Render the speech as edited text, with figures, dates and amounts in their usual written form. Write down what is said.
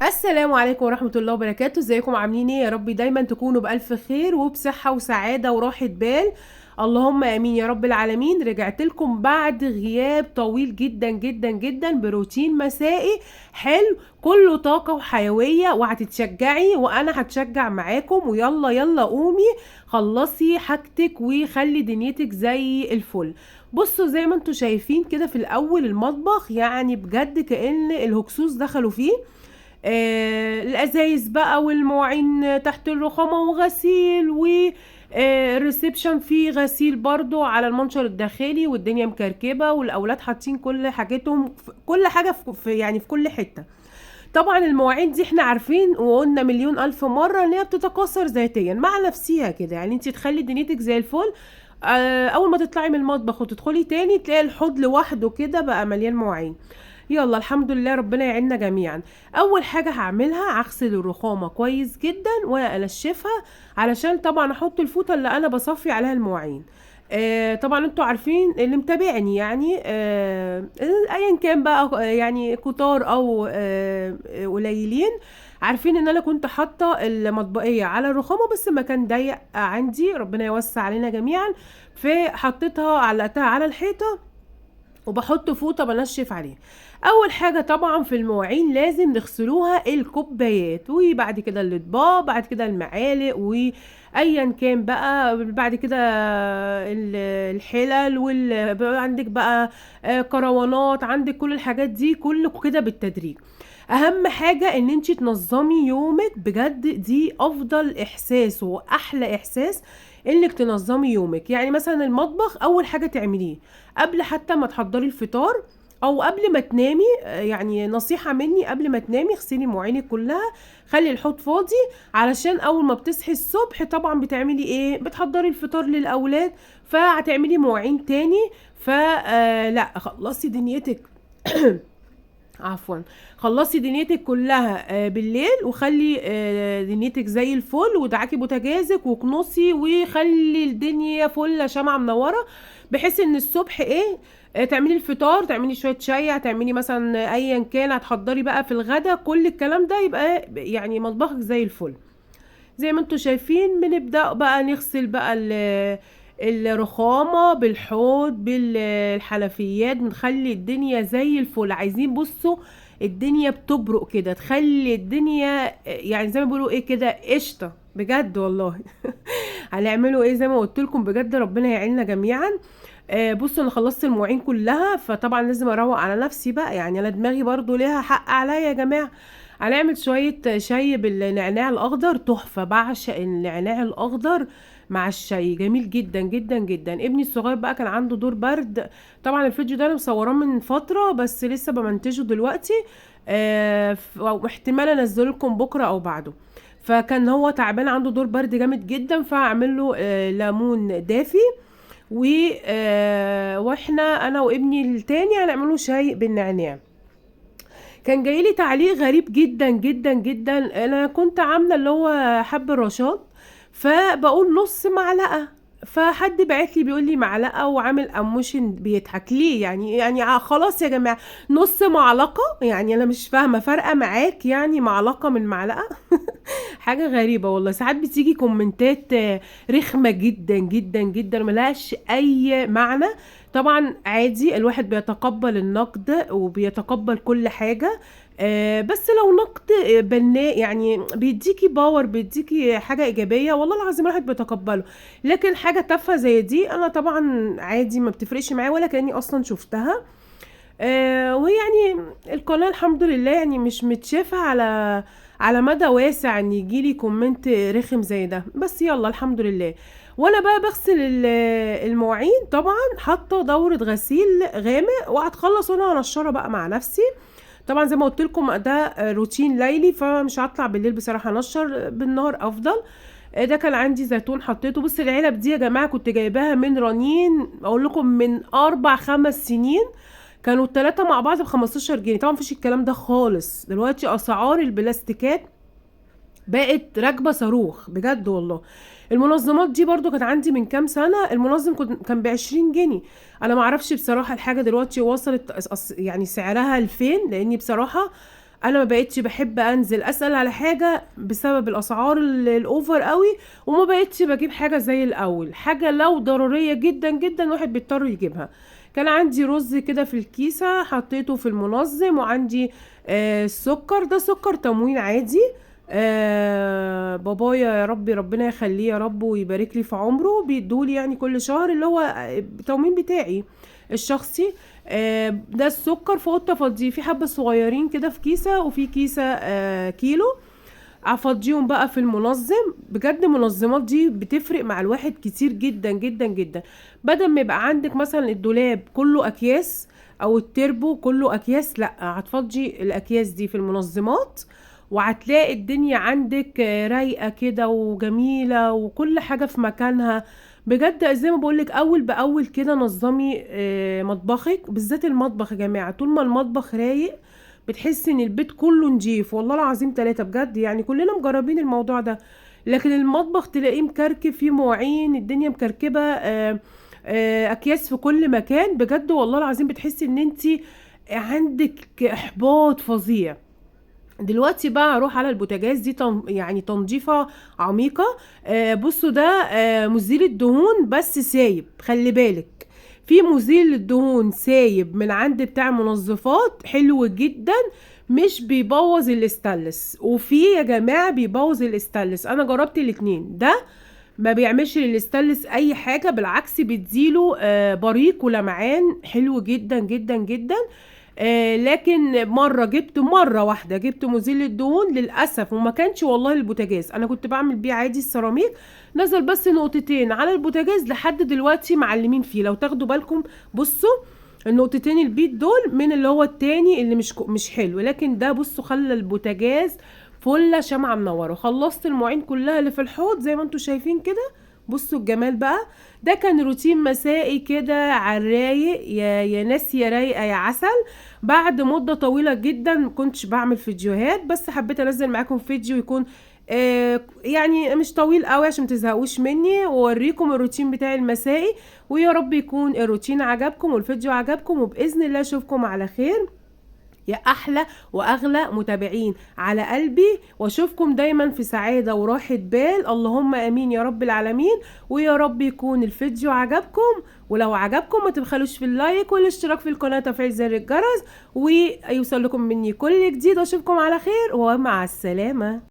السلام عليكم ورحمة الله وبركاته. ازيكم عاملين ايه؟ يا رب دايما تكونوا بألف خير وبصحة وسعادة وراحة بال، اللهم امين يا رب العالمين. رجعت لكم بعد غياب طويل جدا جدا جدا بروتين مسائي حلو كله طاقة وحيوية، وهتتشجعي وانا هتشجع معاكم. ويلا يلا قومي خلصي حاجتك وخلي دنيتك زي الفل. بصوا زي ما انتوا شايفين كده في الاول المطبخ يعني بجد كأن الهكسوس دخلوا فيه، الازايز بقى والمواعين تحت الرخامة وغسيل، و الريسبشن فيه غسيل برضو على المنشر الداخلي، والدنيا مكركبة والاولاد حاطين كل حاجتهم كل حاجة في كل حتة. طبعا المواعين دي احنا عارفين وقلنا مليون الف مرة ان هي بتتكاثر ذاتيا مع نفسيها كده، يعني انت تخلي دنيتك زي الفل، اول ما تطلعي من المطبخ وتدخلي تاني تلاقي الحوض لوحده كده بقى مليان مواعين. يلا الحمد لله ربنا يعيننا جميعا. اول حاجة هعملها هغسل الرخامه كويس جدا وانشفها، علشان طبعا احط الفوطه اللي انا بصفي عليها المواعين. طبعا انتوا عارفين اللي متابعني ايا كان بقى، يعني كتار او قليلين، عارفين ان انا كنت حاطه المطبقيه على الرخامه بس مكان ضيق عندي، ربنا يوسع علينا جميعا، فحطيتها علقتها على الحيطة وبحط فوطه بنشف عليها. اول حاجة طبعا في المواعين لازم نغسلوها الكوبايات، وبعد كده الاطباق، بعد كده المعالق، وايا كان بقى بعد كده الحلل، عندك بقى كروانات، عندك كل الحاجات دي كله كده بالتدريج. اهم حاجة ان انتي تنظمي يومك بجد، دي افضل احساس واحلى احساس انك تنظمي يومك. يعني مثلا المطبخ اول حاجة تعمليه قبل حتى ما تحضري الفطار او قبل ما تنامي، يعني نصيحة مني قبل ما تنامي اغسلي مواعينك كلها، خلي الحوض فاضي، علشان اول ما بتصحي الصبح طبعا بتعملي ايه؟ بتحضري الفطار للاولاد، فهتعملي مواعين تاني. لا خلصي دنيتك عفوا، خلصي دنيتك كلها بالليل، وخلي دنيتك زي الفل، ودعاكي بوتاجازك وكنصي، وخلي الدنيا فله شمعة منورة، بحيث ان الصبح ايه، تعملي الفطار، تعملي شوية شاي، هتعملي مثلا ايا كان هتحضري بقى في الغدا، كل الكلام ده يبقى يعني مطبخك زي الفل. زي ما انتوا شايفين بنبدا بقى نغسل بقى الرخامه بالحوض بالحنفيات، بنخلي الدنيا زي الفل. عايزين بصوا الدنيا بتبرق كده، تخلي الدنيا يعني زي ما بيقولوا ايه كده قشطه بجد والله. هنعملوا ايه زي ما قلت لكم بجد ربنا يعيننا جميعا. بصوا انا خلصت المواعين كلها، فطبعا لازم اروق على نفسي بقى، يعني انا دماغي برضو ليها حق عليا يا جماعة. هنعمل شوية شاي بالنعناع الاخضر، تحفة، بعشق النعناع الاخضر مع الشاي، جميل جدا جدا جدا. ابني الصغير بقى كان عنده دور برد، طبعا الفيديو ده انا مصوراه من فترة بس لسه بمنتجه دلوقتي، واحتمال انزله لكم بكره او بعده. فكان هو تعبان عنده دور برد جامد جدا، فهعمل له ليمون دافي، واحنا انا وابني التاني هنعمله شاي بالنعناع. كان جايلي تعليق غريب جدا جدا جدا، انا كنت عامله اللي هو حب الرشاد، فبقول نص معلقه، فحد بعت لي بيقول لي معلقه وعامل اموشن بيضحك ليه، يعني خلاص يا جماعة نص معلقه، يعني انا مش فاهمه فارقه معاك يعني معلقه من معلقه. حاجة غريبة والله. ساعات بتيجي كومنتات رخمة جدا جدا جدا ملهاش اي معنى. طبعا عادي الواحد بيتقبل النقد وبيتقبل كل حاجة، بس لو نقد بناء يعني بيديكي باور، بيديكي حاجة ايجابية، والله العظيم الواحد بيتقبله. لكن حاجة تافهة زي دي انا طبعا عادي ما بتفرقش معايا ولا كاني اصلا شفتها. ويعني القناة الحمد لله يعني مش متشافه على مدى واسع ان يجيلي comment رخم زي ده، بس يلا الحمد لله. وانا بقى بغسل المواعين طبعا حاطه دوره غسيل غامق، وهتخلص وانا هنشرها بقى مع نفسي. طبعا زي ما قلت لكم ده روتين ليلي، فمش هطلع بالليل بصراحة، انشر بالنهار افضل. ده كان عندي زيتون حطيته. بص العلب دي يا جماعة كنت جايباها من رنين، اقول لكم من 4-5 سنين، كانوا التلاتة مع بعض ب15 جنيه. طبعا مفيش الكلام ده خالص دلوقتي، اسعار البلاستيكات بقت راكبه صاروخ بجد والله. المنظمات دي برضو كانت عندي من كام سنة، المنظم كان ب20 جنيه. انا ما اعرفش بصراحة الحاجة دلوقتي وصلت يعني سعرها لفين، لاني بصراحة انا ما بقتش بحب انزل اسال على حاجة بسبب الاسعار ال over قوي، وما بقتش بجيب حاجة زي الاول. حاجة لو ضرورية جدا جدا الواحد بيضطر يجيبها. كان عندي رز كده في الكيسة حطيته في المنظم، وعندي السكر، ده سكر تموين عادي. بابايا يا ربي ربنا يخليه يا رب ويبارك لي في عمره، بيدولي يعني كل شهر اللي هو التموين بتاعي الشخصي. ده السكر، فقلت افضيه في حبه صغيرين كده في كيسه، وفي كيسه كيلو، افضيهم بقى في المنظم. بجد المنظمات دي بتفرق مع الواحد كتير جدا جدا جدا. بدل ما يبقى عندك مثلا الدولاب كله اكياس او التربو كله اكياس، لا هتفضي الاكياس دي في المنظمات، وهتلاقي الدنيا عندك رايقة كده وجميلة وكل حاجة في مكانها. بجد زي ما بقولك اول باول كده نظمي مطبخك، بالذات المطبخ يا جماعة. طول ما المطبخ رايق بتحسي ان البيت كله نضيف، والله العظيم 3 بجد، يعني كلنا مجربين الموضوع ده. لكن المطبخ تلاقيه مكركب، فيه مواعين، الدنيا مكركبه، اكياس في كل مكان. بجد والله العظيم بتحسي ان انتي عندك احباط فظيع. دلوقتي بقى هروح على البوتاجاز دي يعني تنظيفه عميقة. بصوا ده مزيل الدهون بس سايب، خلي بالك في مزيل الدهون سايب من عند بتاع منظفات حلو جدا، مش بيبوظ الاستانلس، وفي يا جماعة بيبوظ الاستانلس. انا جربت الاتنين، ده ما بيعملش للاستانلس اي حاجة، بالعكس بيديله بريق ولمعان حلو جدا جدا جدا. لكن مرة واحدة جبت مزيل الدهون للأسف، وما كانش والله البوتاجاز، أنا كنت بعمل بيه عادي السيراميك، نزل بس نقطتين على البوتاجاز، لحد دلوقتي معلمين فيه. لو تاخدوا بالكم بصوا النقطتين البيض دول من اللي هو التاني اللي مش حلو، لكن ده بصوا خلى البوتاجاز فله شمعة منورة. خلصت المواعين كلها اللي في الحوض زي ما انتوا شايفين كده، بصوا الجمال بقى. ده كان روتين مسائي كده على الرايق، يا ناس يا رايقة يا عسل. بعد مده طويلة جدا ما كنتش بعمل فيديوهات، بس حبيت انزل معاكم فيديو يكون يعني مش طويل قوي عشان ما تزهقوش مني، واوريكم الروتين بتاعي المسائي. ويا رب يكون الروتين عجبكم والفيديو عجبكم، وباذن الله اشوفكم على خير يا احلى واغلى متابعين على قلبي، واشوفكم دايما في سعادة وراحة بال، اللهم امين يا رب العالمين. ويا رب يكون الفيديو عجبكم، ولو عجبكم ما تبخلوش في ال like والاشتراك في القناة وتفعيل زر الجرس، ويوصل لكم مني كل جديد. واشوفكم على خير ومع السلامة.